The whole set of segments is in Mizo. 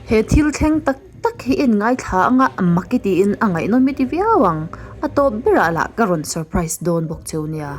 He thil thleng tak tak hi en ngaithla anga mak i tiin a ngaihnawm i ti viau ang. A tawp berah lah ka rawn surprise dawn bawk cheu nia.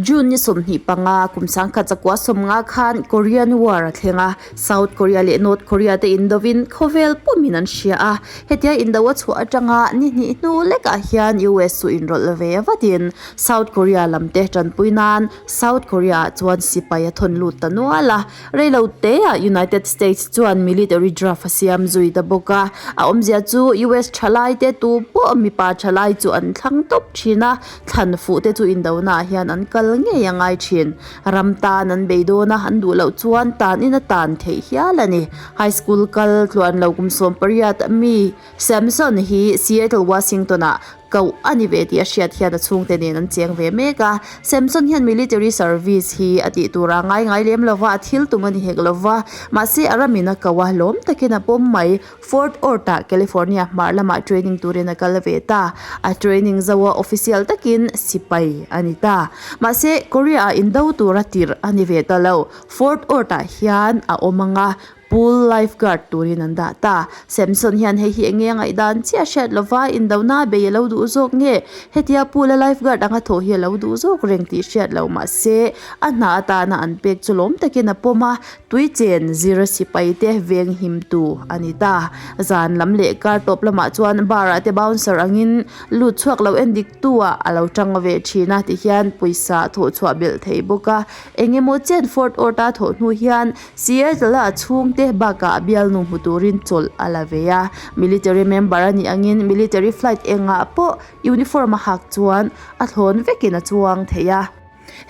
June ni 25 kum sangkhat zakua 50 khan Korean War a thleng a, South Korea leh North Korea te indovin khawvel pumin an hria a. Hetia indo a chhuah atanga ni hnih hnu lekah hian US chu inrawlh ve vatin South Korea lam te tanpui nan South Korea ah chuan sipai a thawn lut ta nual a. Reilo teah United States chuan military draft a siam zui ta bawk a, a awmzia chu US thalai te tu pawh mipa thalai chu an thlang tawp thin a, thlan fuh te chu indonaah hian an kal ngei a ngai thin. Ram tan an bei dawn a, an duh loh chuan tan in a tan theih hial a ni. High school kal tluan lo kum 18 mi Samson hi Seattle, Washington ah Koh a ni ve tih a hriat hian a chhungte nen an cheng ve mek a. Samson hian military service hi a tih tur a ngai ngai lem lova, a thil tum a ni hek lova. Mahse a ramin a koh a, lawm takin a pawm mai. Fort Worth-ah California hmar lamah training turin a kal ve ta. A training zo a official takin sipai a ni ta. Mahse Korea-ah indo tura tirh a ni ve ta lo. Fort Worth-ah hian a awm ang a, Pool lifeguard turin an dah ta. Samson hian hei hi enge a ngaihdan chiah hriat lova indona bei a lo duh zawk nge? Hetia pool a lifeguard anga thawh hi a lo duh zawk reng tih hriat lo mahse a hna atana an pek chu lawm takin a pawm a, tui chen zir sipai te veng him tu a ni ta. Zan lam leh kar tawp lamah chuan bar ah te bouncer angin lut chhuak lo en dik tu ah a lo tang ve thin a tihian pawisa thawh chhuah belh thei bawk a. Engemaw chen Fort Worth a thawh hnu hian Seattle-a a chhungte bakah a bialnu hmu turin chawlh a la ve a. Military member a nih angin military flight engah pawh uniform a hak chuan a thlawn vekin a chuang thei a.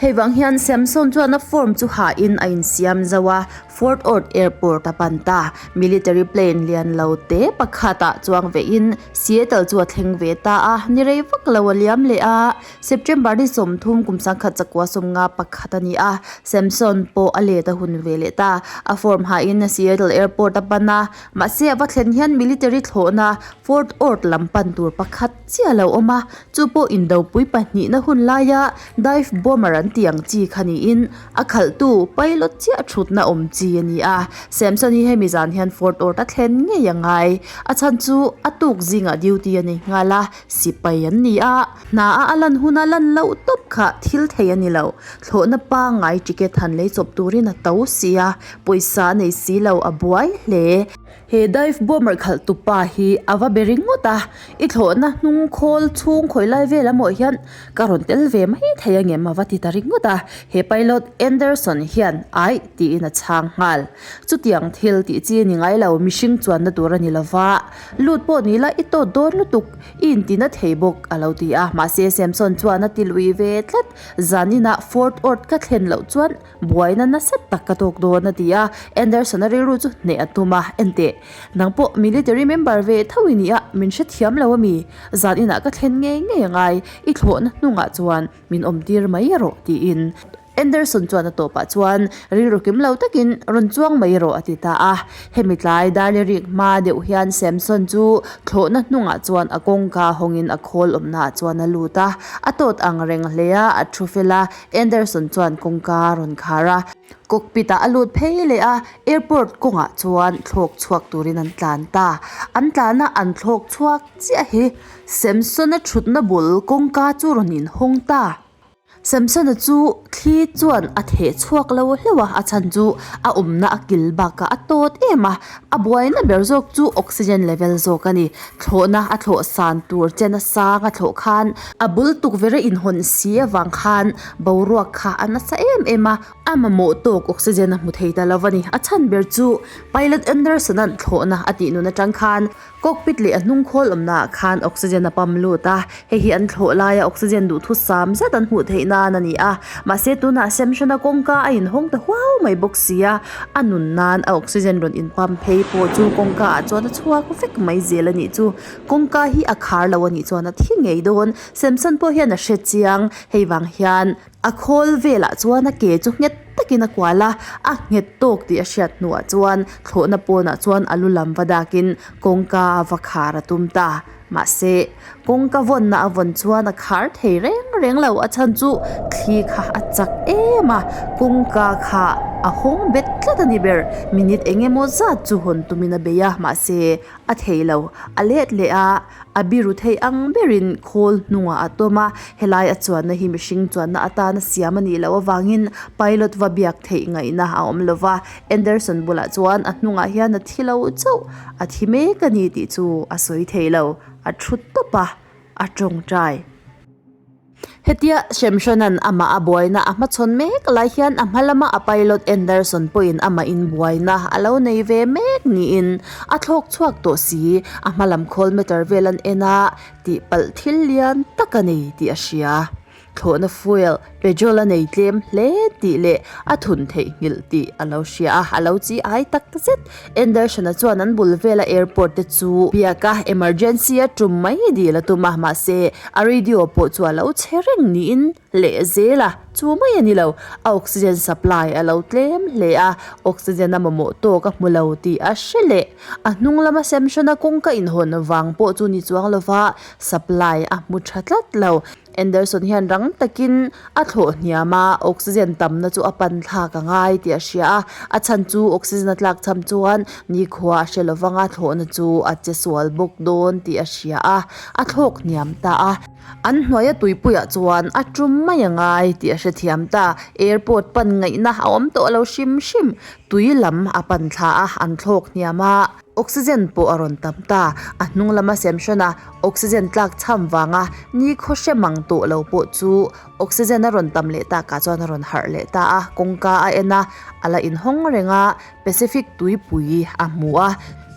Hei vang hian Samson chuan a form chu hahin a insiam zo a, Fort Worth Airport a pan ta. Military plane lian lo te pakhatah chuang vein Seattle chu a thleng ve ta a, ni rei vak lo a liam leh a. September ni 30 kum 19 51 a ni a, Samson pawh a let a hun ve leh ta. A form hain Seattle Airport a pan a, mahse a va thlen hian military thlawhna Fort Worth lam pan tur pakhat chiah a lo awm a, chu pawh indopui pahnihna hun laia dive bomber an tih ang chi kha niin a khalhtu pilot chiah thutna awm chi a ni a. Samson hi hemi zan hian Fort Worth a thlen ngei a ngai. A chhan chu a tuk zingah duty a nei nghal a, sipai an ni a. Hna a a lan huna lan loh tawp kha thil thei a ni lo. Thlawhna pangngai ticket han lei chawp turin a to si a, pawisa a nei si lo a buai hle. He dive bomber khalh tu pa hi a va be ringawt a, i thlawhna hnung khawl chhung khawi lai vel amaw hian ka rawn tel ve mai thei a ngem a va ti ta ringawt a. He pilot Anderson hian aih tiin a chhang nghal. Chutiang thil tih chi a ni ngai lo, mihring chuanna tur a ni lova, lut pawh ni la i tawt dawn lutuk. I intina thei bawk, a lo ti a. Mahse, Samson chuan a ti lui ve tlat. Zaninah Fort Worth ka thlen loh chuan buaina nasa tak ka tawk dawn, a ti a. Anderson-a rilru chu hneh a tum a, Enteh, nang pawh military member ve tho i ni a, min hrethiam lo a mi? Zaninah ka thlen ngei ngei a ngai, i thlawhna hnungah chuan min awmtir mai rawh, tiin. Anderson chuan a tawpah chuan rilru kim lo takin rawn chuang mai rawh a ti ta a. Hemi tlai Darlerik hma deuh hian Samson chu thlawhna hnungah chuan a kawngka hawngin a khawl awmnaah chuan a lut a. A tawt ang reng hle a, a thu fel a, Anderson chuan kawngka a rawn khar a. Cockpit ah a lut phei leh a, airport kawngah chuan thlawk chhuak turin an tlan ta. An tlana an thlawk chhuak chiah hi Samson-a thutna bul kawngka chu rawn inhawng ta. Samsona chu thli chuan a theh chhuak lo hleuh a, a chhan chu a awmna a kil bakah a tawt em a, a buaina ber zawk chu oxygen level zawk a ni. Thlawhna a thlawh san tur chen a sang a thlawh khan a bul tukverh a inhawn si avang khan boruak kha a nasa em em a, a mamawh tawk oxygen a hmu thei ta lo a ni. A chhan ber chu Pilot Anderson-a'n thlawhna a tih nun atang khan Cockpit leh a hnung khawl awmna ah khan oxygen a pump lut a, hei hi an thlawh laia oxygen duhthusam zet an hmuh theih nan a ni a. Mahse tunah Samson-a kawngka a inhawng ta huau mai bawk si a, a nun nan a oxygen rawn in pump phei pawh chu kawngka ah chuan a chhuak vek mai zel a nih chu. Kawngka hi a khar lo a nih chuan a thi ngei dawn. Samson pawh hian a hre chiang, hei vang hian. A khawl velah chuan a ke chu nghet takin a kual a, a nghet tawk tih a hriat hnuah chuan thlawhna pawnah chuan a lu lam va dakin kawngka a va khar a tum ta. Mahse, kawngka vawnna a vawn chuan a khar thei reng reng lo, a chhan chu thli kha a chak em a, kawngka kha a hawng bet tlat a ni ber. Minute eng emaw zat chu hawn tumin a bei a, mahse a thei lo, a let leh a, a biru thei ang berin khawl hnungah a tawm a, helai a chuanna hi mihring chuanna atana siam a nih loh avangin pilot va biak theih ngaihna a awm lo va, Anderson bulah chuan a hnungah hian a thi lo chauh, a thi mek a ni tih chu a sawi thei lo, a thu tawp a, a tawngtai. Hetia Shemshona'n amah a buaina a hmachhawn mek lai hian a hma lama a pilot Anderson pawhin amah in buaina a lo nei ve mek niin a thlawk chhuak tawh si. A hma lam khawl meter vel an en a, tihpalh thil lian tak a nei tih a hria. Thlawhna fuel, petrol a nei tlem hle tih leh a thun theihnghilh tih a lo hria a, a lo chi ai tak zet. Anderson-a chuan an bul vela airport te chu biak a, emergency a tum mai dil a tum a, mahse a radio pawh chu a lo chhe reng niin leh zel a, chu mai a ni lo, a oxygen supply a lo tlem hle a, oxygen a mamawh tawk a hmu lo tih a hre leh. A hnung lama Samson-a kawngka inhawn vang pawh chu ni chuang lova supply a hmu tha tlat lo. Anderson hian rang takin a thlawh hniam a, oxygen tamna chu a pan thlak a ngai tih a hria a, a chhan chu oxygen a tlak cham chuan nikhua a hre lovang a, thlawhna chu a che sual bawk dawn tih a hria a, a thlawk hniam ta a. An hnuaia tuipuiah chuan a tum mai a ngai tih a hrethiam ta, airport pan ngaihna a awm tawh lo hrim hrim, tui lam a pan thla a, an thlawk hniam a. Oxygen pawh a rawn tam ta. A hnung lama Samson-a oxygen tlak chham vanga nikhaw hre mang tawh lo pawh chu oxygen a rawn tam leh takah chuan a rawn harh leh ta a, kawngka a en a, a la inhawng reng a, Pacific tuipui a hmu a,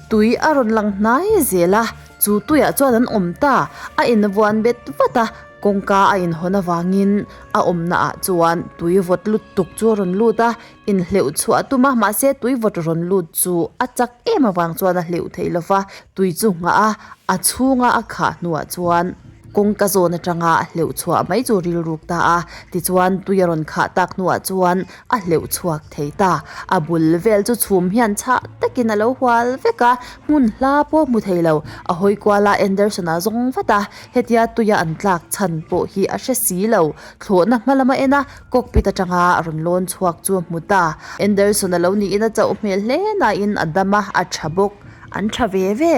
tui a rawn lang hnai zel a, chu tuiah chuan an awm ta, a invuan bet vat a, kawngka a inhawn avangin a awmna ah chuan tui vawt lutuk chu a rawn lut a, Inhleuh chhuah a tum a, mahse tui vawt rawn lut chu a chak em avang chuan a hleuh theih lo va, tui chu nghah a, a chhunga a khah hnuah chuan kawngka zawn atanga a hleuh chhuah mai chu rilruk ta a, tichuan tui a rawn khah tak hnuah chuan a hleuh chhuak thei ta. A bul vel chu chhum hian chhah takin a lo hual vek a, hmun hla pawh hmu thei lo. A hawi kual a, Anderson-a zawng vat a, hetia tuia an tlak chhan pawh hi a hre si lo. Thlawhna hma lama en a, Cockpit atanga a rawn lawn chhuak chu a hmu ta. Anderson a lo niin a chauh hmel hle nain a dam a, a tha bawk. An tha ve ve.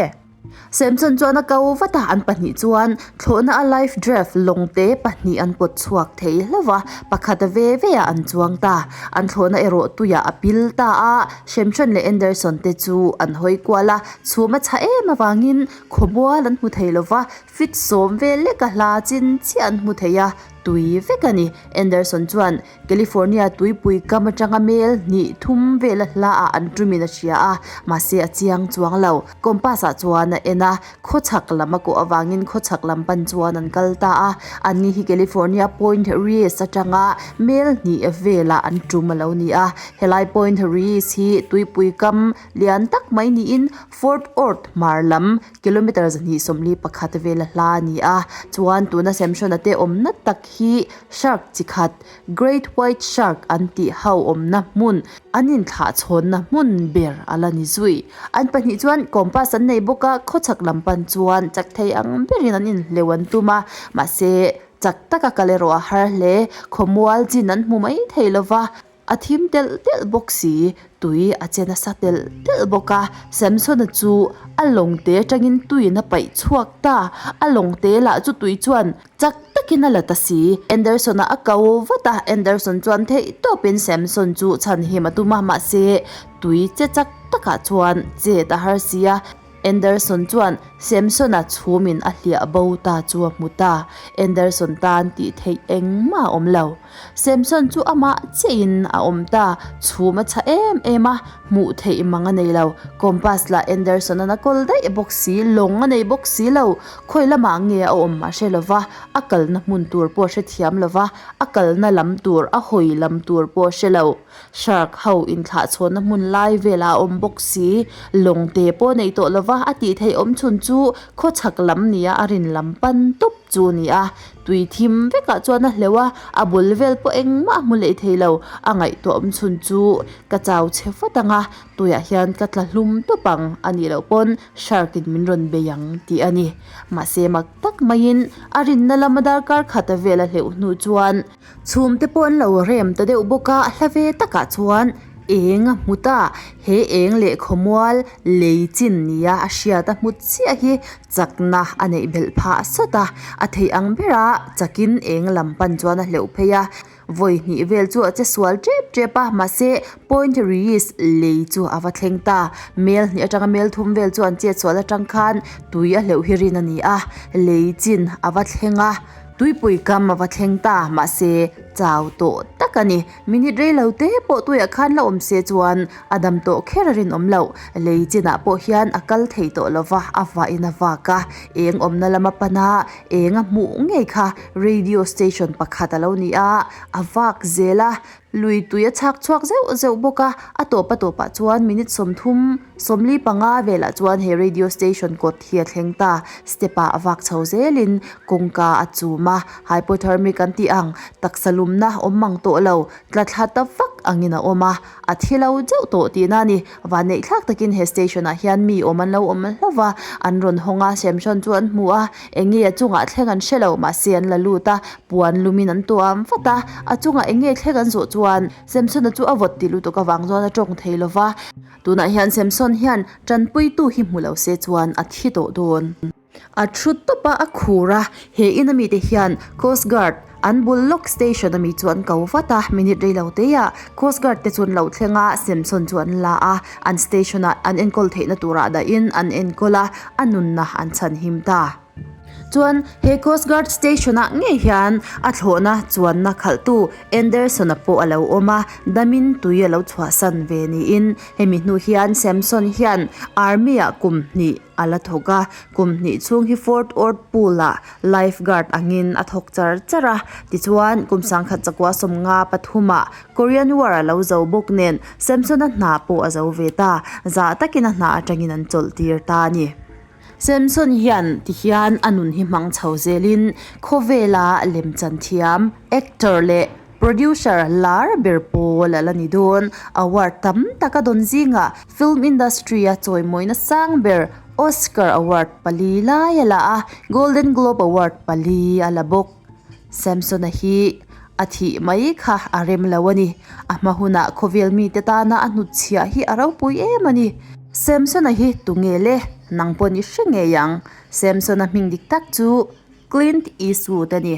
Samson chuan a ko vat a, an pahnih chuan thlawhna a life draft lawngte pahnih an pawt chhuak thei hlauh va, pakhat a ve ve ah an chuang ta. An thlawhna erawh tuiah a pil ta a, Samson leh Anderson te chu an hawi kual a, chhum a chhah em avangin khawmual an hmu thei lo va, fit sawm vel lek a hla chin chiah an hmu thei a. Tui vek a ni. Anderson chuan California tuipui kam atanga mel hnih thum vela hla ah an tumin a hria a, mahse a chiang chuang lo. Compass ah chuan a en a, khawchhak lam a kawh avangin khawchhak lam pan chuan an kal ta a. Anni hi California Point Reyes atanga mel hnih velah an tum a lo ni a. Helai Point Reyes hi tuipui kam lian tak mai niin Fort Worth hmar lam Kilometre 241 vela hla a ni a, chuan tuna Samson-a te awmna tak hi shark chi khat, Great White Shark an tih ho awmna hmun, an inthlahchhawnna hmun ber a la ni zui. An pahnih chuan compass an nei bawk a, khawchhak lam pan chuan chak thei ang berin an inhleuh an tum a, mahse chak taka kal erawh a har hle, khawmual chin an hmu mai thei lo va. A thim telh telh bawk si, tui a che nasa telh telh bawk a, Samson-a chu a lawngte atangin tuiin a paih chhuak ta, a lawngte lah chu tui chuan chak takin a la ta si. Anderson-a a ko vat a, Anderson chuan theih tawpin Samson chu chhanhim a tum a, mahse tui che chak takah chuan chet a har si a, Anderson chuan Samson-a chhumin a hliah bo ta chu a hmu ta, Anderson tan tih theih engmah a awm lo. Samson chu amah chiahin a awm ta, chhum a chhah em em a, hmuh theih mang a nei lo. Compass lah Anderson-a'n a kawl daih bawk si, lawng a nei bawk si lo. Khawi lamah nge a awm a hre lo va, a kalna hmun tur pawh a hrethiam lo va, a kalna lam tur, a hawi lam tur pawh a hre lo. Shark ho inthlahchhawnna hmun lai velah a awm bawk si, lawng te pawh nei tawh lo va, a tih theih awm chhun chu khawchhak lam nia a rin lam pan tawp chu a ni a. Tui thim vekah chuan a hleuh a, a bul vel pawh engmah a hmu leh thei lo. A ngaihtuah awm chhun chu ka chau chhe vat ang a, tuiah hian ka tla hlum tawp ang a nih loh pawn shark in min rawn bei ang tih a ni. Mahse mak tak maiin a rinna lama darkar khat a vel a hleuh hnu chuan chhum te pawh an lo rem ta deuh bawk a, hla ve takah chuan eng a hmu ta. He eng leh khawmual lei chin nia a hriat a hmu chiah hi chakna a neih belh phah sawt a, a theih ang bera chakin eng lam pan chuan a hleuh phei a. Vawi hnih vel chu a che sual tep tep a, mahse Point Reyes lei chu a va thleng ta. Mel hnih atanga mel thum vel chu an chet sual atang khan tui a hleuh hi rin a ni a, lei chin a va thleng a, tuipui kam a va thleng ta, mahse chau tawh tak a ni. Minute rei lo te pawh tuiah khan la awm se chuan a dam tawh kher a rinawm loh. Lei chinah pawh hian a kal thei tawh lo va, a vahin a vak a, eng awmna lama pana eng a hmuh ngei kha radio station pakhat a lo ni a, a vak zel a, lui tui a chhak chhuak zeuh zeuh bawk a, a tawp a tawpah chuan minute 30 45 velah chuan he radio station kawt hi a thleng ta, step ah a vak chho zelin kawngka a chum a, hypothermic an tih ang taksa lumna awm mang tawh lo, tla thla ta vak angin a awm a, a thi lo deuh tawh tihna a ni. Vanneih thlak takin he station ah hian mi awm an lo awm hlauh va, an rawn hawng a, Samson chu an hmu a, eng nge a chungah thleng an hre lo, mahse an la lut a, puan lumin an tuam vat a, a chungah eng nge thleng an zawh chuan Samson-a chu a vawt ti lutuk avang chuan a tawng thei lo va, tunah hian Samson hian tanpuitu hi hmu lo se chuan a thi tawh dawn. A thu tawp a, a khur a, he in ami te hian Coast Guard an bul lawk station ami chu an ko vat a, minute rei lo te ah Coast Guard te chu an lo thleng a, Samson chu an la a, an station ah an enkawl theihna turah dahin an enkawl a, a nunna an chhan him ta. Chuan he Coast Guard station ah ngei hian a thlawhna chuanna khalhtu Anderson-a pawh a lo awm a, damin tui a lo chhuahsan ve niin hemi hnu hian Samson hian Army ah kum hnih A la thawk a, kum hnih chhung hi Fort Ord Pool ah life guard angin a thawk char char a, tichuan kum sangkhat chakua 53 ah Korean War a lo zo bawk nen Samson-a hna pawh a zo ve ta, zah takin a hna atangin an chawlh tir ta a ni. Samson hian tihian a nun hi hmang chho zelin khawvela lemchan thiam, actor leh Producer lar ber pawl a la ni dawn. Award tam tak a dawn zingah film industry-a chawimawina sang ber Oscar Award pali lai a la a, Golden Globe Award pali a la bawk. Samson-a hi a thih mai kha a rem lo a ni. A hma hunah khawvel mite tana a hnutchhiah hi a ropui em a ni. Samson-a hi tunge le? Nang pawh ni hre ngei ang. Samson-a hming dik tak chu Clint Eastwood a ni.